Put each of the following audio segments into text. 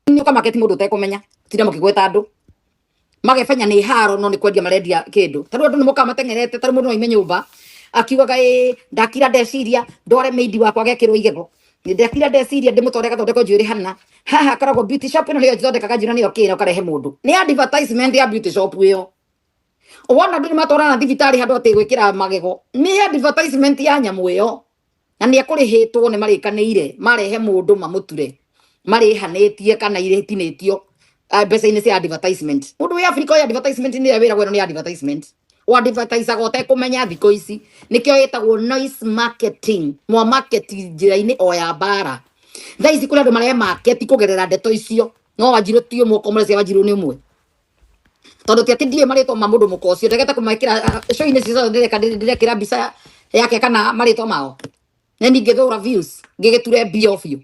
Nĩ ũkamaketi mũndũ ũtekũmenya tinda mũkĩgweta andũ magebenya nĩ haro no nĩ kwendia marendia kĩndũ. Ta rĩu andũ nĩ mokaga mateng'erete, ta rĩu mũndũ no oime nyũmba akiugaga ĩ ndakira ndeciria ndware maid wakwa agekĩrwo igego, ndakira ndeciria ndĩmũtware agathondekwo njuĩrĩ hana haha akoragwo beauty shop ĩno nĩyo thondekaga njuĩrĩ na nĩyo kĩra ũkarehe mũndũ nĩ advertisement ya beauty shop ĩyo. Wona andũ nĩ matwarana thibitarĩ handũ atĩ gwĩkĩra magego nĩ advertisement ya nyamũ ĩyo, na nĩ ekũrĩhĩtwo nĩ marĩkanĩire marehe mũndũ mamũture marĩhanĩtie kana irĩtinĩtio mbeca-inĩ cia advertisement. Mũndũ wĩ Africa oĩ advertisement nĩ wĩra gweno nĩ advertisement o advertisaga ũtekũmenya thikũ ici, nĩkĩo ĩtagwo noise marketing, mwa market njĩra-inĩ o ya mbara. Thaa ici kũrĩ andũ mare market kũgerera ndeto icio, no Wanjirũ ti ũmwe, okorwo mũrecia Wanjirũ nĩ ũmwe, tondũ ti atĩ ndiũĩ marĩtwa ma mũndũ mũka ũcio, ndegete kũmekĩra show-inĩ ciothe, ndĩreka ndĩrekĩra mbica yake kana marĩtwa mao, na ningĩthũra views ngĩgĩture mbia o biũ.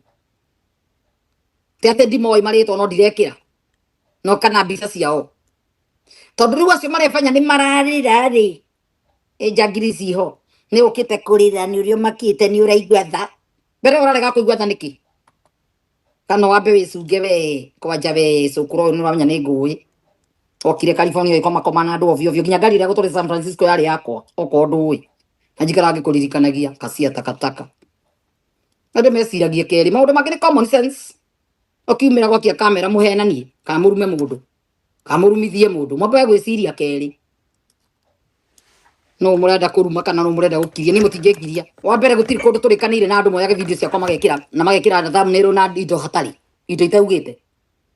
Ti atĩ ndimoĩ marĩtwa no ndirekĩra no kana mbica ciao, tondũ rĩu acio marebanya nĩ mararĩra rĩ, ĩ njangiri ciho nĩ ũkĩte kũrĩra nĩ ũrĩa ũmakĩte nĩ ũraigua tha mbere ũrarega kũigua tha nĩkĩ? Kana wambe wĩcunge we kwanja we cũkũra ũyũ nĩ ũramenya nĩ ngũĩ okire California ĩkomakoma na andũ ovyo ovyo nginya ngari ĩrĩa gũtwarĩte San Francisco yarĩ yakwa okorwo ndũĩ na njikaraga ngĩkũririkanagia kacia takataka. Andũ meciragie kerĩ maũndũ mangĩ nĩ common sense. Ũkiumĩra gwakia kamera mũhenanie kana mũrume mũndũ kana mũrumithie mũndũ mwambe gwĩciria kerĩ no mũrenda kũruma kana no mũrenda gũkiria niĩ mũtingĩngiria. Wa mbere gũtirĩ kũndũ tũrĩkanĩire na andũ moyage video ciakwa magekĩra na magekĩra thumbnail na indo hatarĩ indo itaugĩte.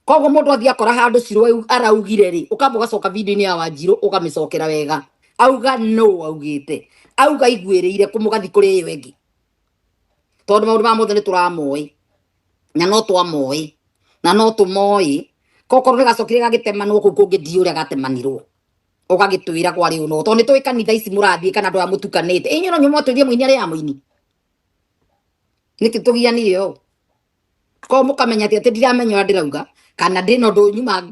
Koguo mũndũ athiĩ akora handũ Shiro araugire rĩ, ũkamba ũgacoka video-inĩ ya Wanjirũ ũkamĩcokera wega, auga no augĩte, auga iguĩrĩire kũmũgathi kũrĩ ĩyo ĩngĩ, tondũ maũndũ maya mothe nĩ tũramoĩ na no twamoĩ na no tũmoĩ. Kokorwo nĩ gacokire gagĩtemanwo kũu kũngĩ ndiũ ũrĩa gatemanirwo ũgagĩtwĩra kwarĩ ũno, tondũ nĩ tũĩ kanitha ici mũrathiĩ kana andũ aya mũtukanĩte inyuĩ no inyuĩ mwatwĩrire mũini arĩ ya mũini nĩkĩ tũgianire ũũ ko mũkamenya atĩ atĩ ndiramenya ũrĩa ndĩrauga kana ndĩna ũndũ nyuma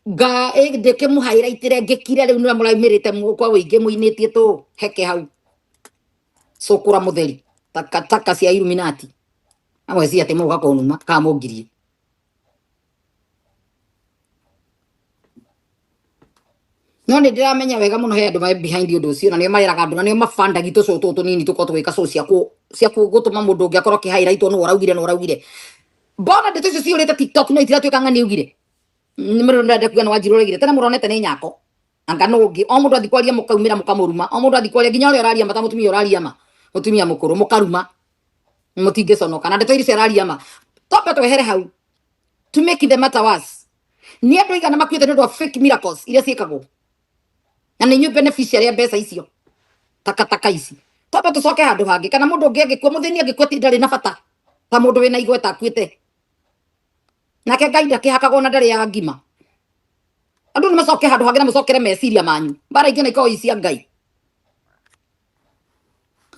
nga ndĩkĩmũhairaitĩre ngĩkire rĩu nĩwe mũraumĩrĩte kwa ũingĩ mũinĩtie tũ heke hau cũkũra mũtheri takataka cia Illuminati amwe ci atĩ mũgũka kũnuma kana mũngirie. No nĩ ndĩramenya wega mũno he andũ me behind ũndũ ũcio na nĩo mareraga andũ na nĩo mabandagi tũcũ tũtũ tũnini tũkorwo tũgĩka show cia gũtũma mũndũ ũngĩ akorwo akĩhighlightwo nũ ũraugire nũ ũraugire. Mbona ndeto icio ciyũrĩte TikTok no itiratuĩka ng'ani augire. Nĩ mũndũ ndĩrenda kuga nĩ Wanjirũ ũraugire tene mũronete nĩ nyako anga nũ ũngĩ o mũndũ athiĩ kwaria mũkaumĩra mũkamũruma o mũndũ athiĩ kwaria nginya ũrĩa ũraria ma ta mũtumia ũraria ma mũtumia mũkũrũ mũkaruma mũtingĩconoka na ndeto iria ciararia ma twambe twehere hau to make the matter worse nĩ andũ aigana makuĩte nĩ ũndũ wa fake miracles iria ciĩkagwo na nĩ inyuĩ beneficiary ya mbeca icio takataka ici twambe tũcoke handũ hangĩ kana mũndũ ũngĩ angĩkua mũthĩni angĩkua ti ndarĩ na bata ta mũndũ wĩna igweta akuĩte nake Ngai ndakĩhakagwo na ndarĩ ya ngima. Andũ nĩ macoke handũ hangĩ na mũcokere meciria manyu mbara ingĩ na ikoragwo i cia Ngai.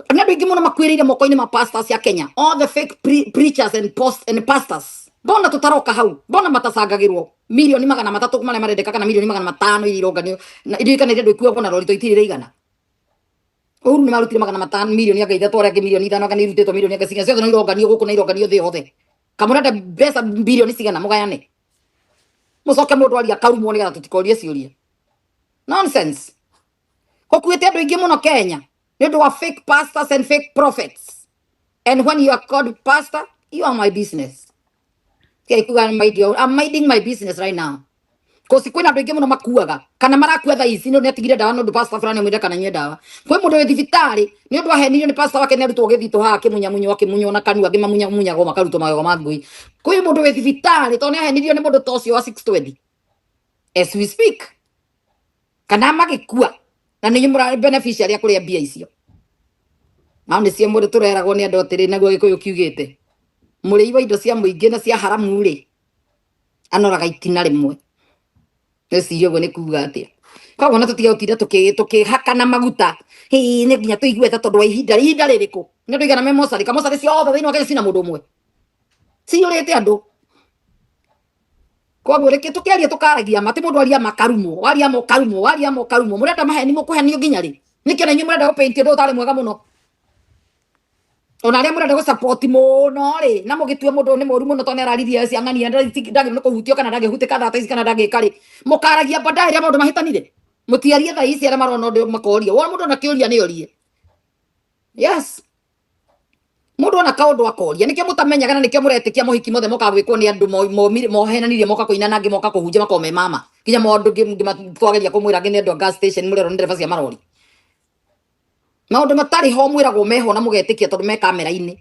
Nĩ andũ aingĩ mũno makuĩrĩire moko-inĩ ma pastors ya Kenya, all the fake preachers and post and pastors. Mbona tũtaroka hau, mbona matacangagĩrwo milioni 300 marĩa marendeka kana milioni 500 iria ironganio na iria kana iria andũ ikuagwo na rori to itirĩ iraigana. Uhuru nĩ marutire 500 milioni anga ithatũ, arĩa angĩ milioni ithano, anga nĩ irutĩtwo milioni anga cigana, ciothe no ironganio gũkũ na ironganio thĩ yothe. Kamũrenda mbeca bilioni cigana mũgayane, mũcoke mũndũ aria akarumwo nĩgetha tũtikorie ciũria. Nonsense. Gũkuĩte andũ aingĩ mũno Kenya nĩ ũndũ wa fake pastors and fake prophets. And when you are called pastor, you are my business. Tigai kuga mind your, I'm minding my business right now. Kosi kwĩna andũ aingĩ mũno makuaga kana marakua thaa ici nĩ ũndũ nĩatigire ndawa nĩ ũndũ pastor fulani amwĩrire kana anyue ndawa. Kwĩ mũndũ wĩ thibitarĩ nĩ ũndũ ahenirio nĩ pastor wake nĩ arutwo gĩthitũ haha akĩmunyamunywo akĩmunywo na kanua angĩ mamunyamunyagwo makarutwo magego ma ngui. Kwĩ mũndũ wĩ thibitarĩ tondũ nĩ ahenirio nĩ mũndũ ta ũcio wa 620 as we speak kana magĩkua na nĩ inyuĩ mũrarĩ beneficiary a kũrĩa mbia icio. Nao nĩcio mũndũ tũreragwo nĩ andũ atĩrĩ naguo gĩkũyũ kiugĩte mũrĩi wa indo cia mũingĩ na cia haramu rĩ anoraga itina rĩmwe. Weciria ũguo nĩ kuga atĩa? Koguo na tũtige gũtinda tũkĩhakana maguta hihi nĩ nginya tũigue ta tondũ wa ihinda ihinda rĩrĩkũ nĩ andũ aigana me mocarĩ kamocarĩ ciothe thĩinĩ wa Kenya cina mũndũ ũmwe ciyũrĩte andũ. Koguo reke tũkĩaria tũkaragia ma, ti mũndũ aria ma karumwo, waria ma ũkarumwo, waria ma ũkarumwo. Mũrenda maheni mũkũhenio nginya rĩ? Nĩkĩo na inyuĩ mũrenda gũpaint ũndũ ũtarĩ mwega mũno. Ona arĩa mũrenda gũcapoti mũno rĩ, na mũgĩtue mũndũ ũyũ nĩ mũru mũno tondũ nĩararirie ciang'ania, ndagĩrĩirwo nĩ kũhutio kana ndangĩhutĩka thaa ta ici kana ndangĩka rĩ, mũkaragia baadaye rĩrĩa maũndũ mahĩtanire. Mũtiarie thaa ici arĩa marona ũndũ makoria. Wona mũndũ ona kĩũria nĩ orie. Yes. Mũndũ ona kaũndũ akoria. Nĩkĩo mũtamenyaga na nĩkĩo mũretĩkia mohiki mothe mokaga gwĩkwo nĩ andũ mohenanirie moka kũina na angĩ moka kũhunjia makoragwo me mama. Nginya maũndũ twageria kũmwĩra angĩ nĩ andũ a gas station mũrerwo nĩ ndereba cia marori. Maũndũ matarĩ ho mwĩragwo meho na mũgetĩkia tondũ me kamera-inĩ.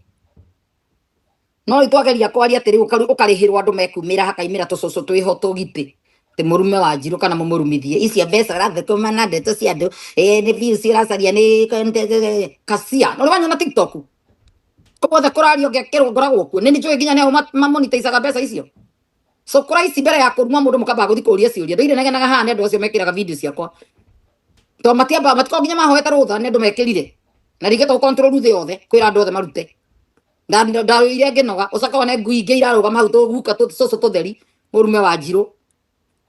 No rĩu twageria kwaria atĩ rĩu ũkarĩhĩrwo andũ mekumĩra hakaimĩra tũcũcũ twĩho tũgitĩ atĩ mũrume wa Njirũ kana mũmũrumithie icio mbeca ũrathũkũma na ndeto cia andũ, ĩĩ nĩ views ũracaria nĩ kacia. No rĩ wanyona TikTok kũmothe kũrario ngekĩrwo ngoragwo kuo nĩ njũĩ nginya nĩ mamonetizaga mbeca icio. So kũra ici mbere ya kũruma mũndũ mũkambaga gũthiĩ kũria ciũria. Ndũire negenaga haha nĩ andũ acio mekĩraga video ciakwa. To matiamba matikoragwo nginya mahoete rũtha nĩ andũ mekĩrire. Na rĩngĩ to control thĩ yothe kwĩra andũ othe marute. Ndarũire ngĩnoga ũcoke wone ngui ingĩ irarũgama hau tũguka tũcũcũ tũtheri mũrume wa Njirũ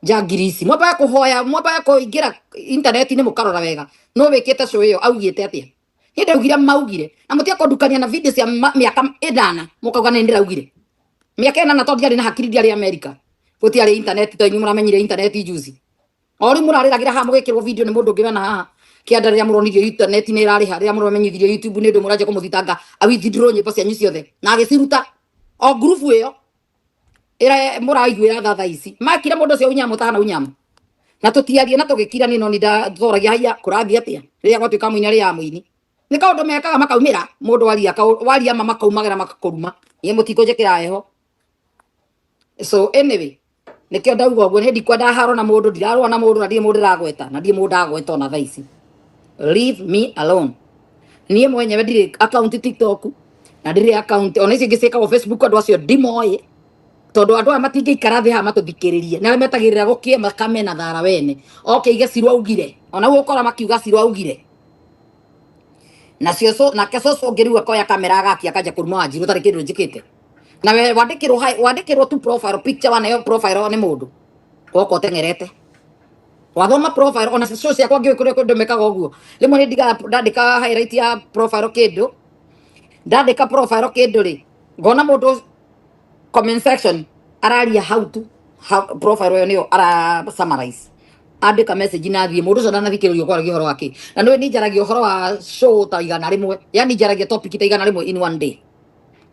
njangiri ici. Mwambaga kũhoya mwambaga kũingĩra intaneti-inĩ mũkarora wega nũ wĩkĩte show ĩyo augĩte atĩa. Niĩ ndaugire maugire na mũtige kũndukania na video cia mĩaka ĩnana mũkauga nĩ ndĩraugire. Mĩaka ĩnana tondũ ndiarĩ na hakiri ndiarĩ America. Gũtiarĩ intaneti to inyuĩ mũramenyire intaneti juzi. O rĩu mũrarĩragĩra haha mũgĩkĩrwo video nĩ mũndũ ũngĩ wena haha kĩanda rĩrĩa mũronirio intaneti nĩ ĩrarĩha rĩrĩa mũramenyithirio YouTube nĩ ũndũ mũranjia kũmũthitanga a withdraw nyĩmbo cianyu ciothe na agĩciruta o group ĩyo ĩrĩa mũraiguĩra tha thaa ici makira mũndũ ũcio unyama ũtahana unyama na tũtiarie na tũgĩkira niĩ no nĩ ndathoragia haiya kũrathiĩ atĩa rĩrĩa gwatuĩka mũini arĩa mũini nĩ kaũndũ mekaga makaumĩra mũndũ waria waria ma makaumagĩra makakũruma niĩ mũtikũnjĩkĩra heho. So anyway nĩkĩo ndauga ũguo niĩ ndikwenda haro na mũndũ ndirarũa na mũndũ na ndirĩ mũndũ ndĩragweta na ndirĩ mũndũ ndagweta ona thaa ici. Leave me alone. Niĩ mwenyewe ndirĩ account TikTok na ndirĩ account ona icio ingĩ ciĩkagwo Facebook andũ acio ndimoĩ tondũ andũ aya matingĩikara thĩ haha matũthikĩrĩrie nĩ arĩa metagĩrĩra gũkĩe makamena thara wene oke ige Ciru augire ona ũguo ũkora makiuga Ciru augire nacio nake cũcũ ũngĩ rĩu akoya kamera agakia akanja kũruma Wanjiru ũtarĩ kĩndũ njĩkĩte na we wandĩkĩrwo wandĩkĩrwo tu profile picture waneo profile nĩ mũndũ woka ũteng'erete wathoma profile ona show ciakwa ngĩũĩ kũrĩa kũndũ mekaga ũguo rĩmwe nĩ ndigaga ndandĩka highlight ya profile kĩndũ ndandĩka profile kĩndũ rĩ ngona mũndũ comment section araria how to profile ĩyo nĩyo ara summarize andĩka message na thiĩ mũndũ ũcio ndanathikĩrĩria ũkwaragia ũhoro wake na nĩwe niĩ njaragia ũhoro wa show ta 100 yani njaragia topic ta 100 in one day.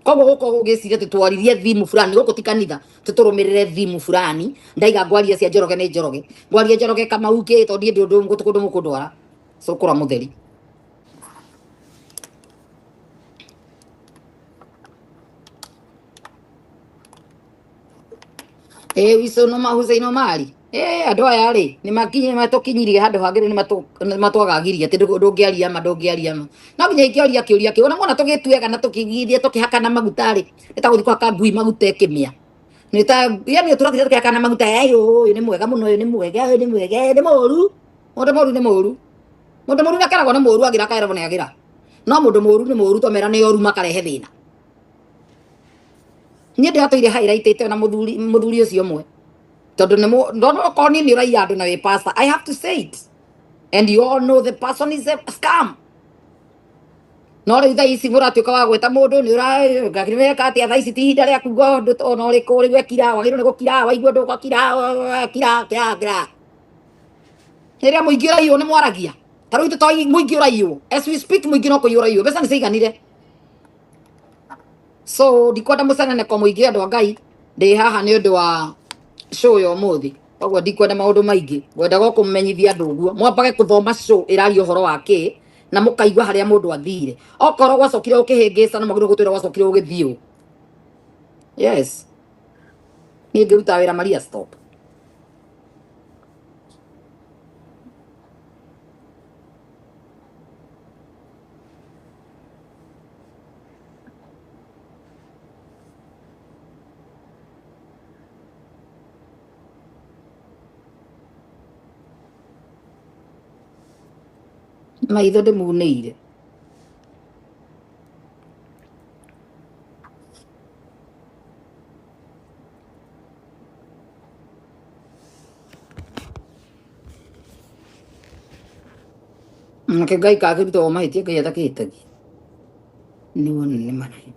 Koguo gũkũ ũgĩciria atĩ twaririe thimu fulani gũkũ ti kanitha tũtũrũmĩrĩre thimu fulani ndaiga ngwaria cia Njoroge nĩ Njoroge ngwaria Njoroge Kamau kĩ tondũ ndiĩ ndũ gũtũ kũndũ mũkũndwara cũkũra mũtheri. Ĩ Wilson Omar Hussein Omari ĩ andũ aya rĩ nĩ makinye matũkinyirie handũ hangĩ rĩu nĩ matwagagirie atĩ ndũngĩaria ma ndũngĩaria ma no nginya ingĩoria kĩũria kĩu ona mwana tũgĩtuega na tũkĩgithia tũkĩhakana maguta rĩ nĩ ta gũthiĩ kũhaka ngui maguta ĩkĩmĩa nĩ ta yani tũrathiĩ tũkĩhakana maguta ĩ ũyũ nĩ mwega mũno ũyũ nĩ mwega ũyũ nĩ mwega nĩ mũru mũndũ mũru nĩ mũru mũndũ mũru nĩ akeragwo nĩ mũru agĩra akeragwo nĩ agĩra no mũndũ mũru nĩ mũru twamera nĩ oru makarehe thĩna. Niĩ ndĩratũire highlightĩte ona mũthuri mũthuri ũcio ũmwe tondũ nĩ ndona okorwo niĩ nĩ ũraiya andũ na wĩ pastor I have to say it and you all know the person is a scam. No rĩu thaa ici mũratuĩka wa gwĩta mũndũ nĩ ũreka atĩa thaa ici ti ihinda rĩa kuga ũndũ ona ũrĩkũ rĩu ekira wagĩrĩirwo nĩ gũkira waigua ũndũ ũgakira kira kira kira rĩrĩa mũingĩ ũraiywo nĩ mwaragia ta rĩu to mũingĩ ũraiywo as we speak mũingĩ no kũiywo ũraiywo mbeca nĩ ciaiganire. So ndikwenda mũceneneko mũingĩ andũ a Ngai ndĩ haha nĩ ũndũ wa show ya ũmũthĩ koguo ndikwenda maũndũ maingĩ ngwendaga o kũmenyithia andũ ũguo mwambage kũthoma show ĩraria ũhoro wa kĩ na mũkaigua harĩa mũndũ athire okorwo gwacokire ũkĩhĩngĩca no mwagĩrĩirwo gũtwĩra gwacokire ũgĩthiĩ ũ. Yes, niĩ ngĩruta wĩra Maria stop. Maitho ndĩmunĩire. Nake Ngai kakĩruta o mahĩtia Ngai atakĩhĩtagia. Nĩ wona nĩ marahi.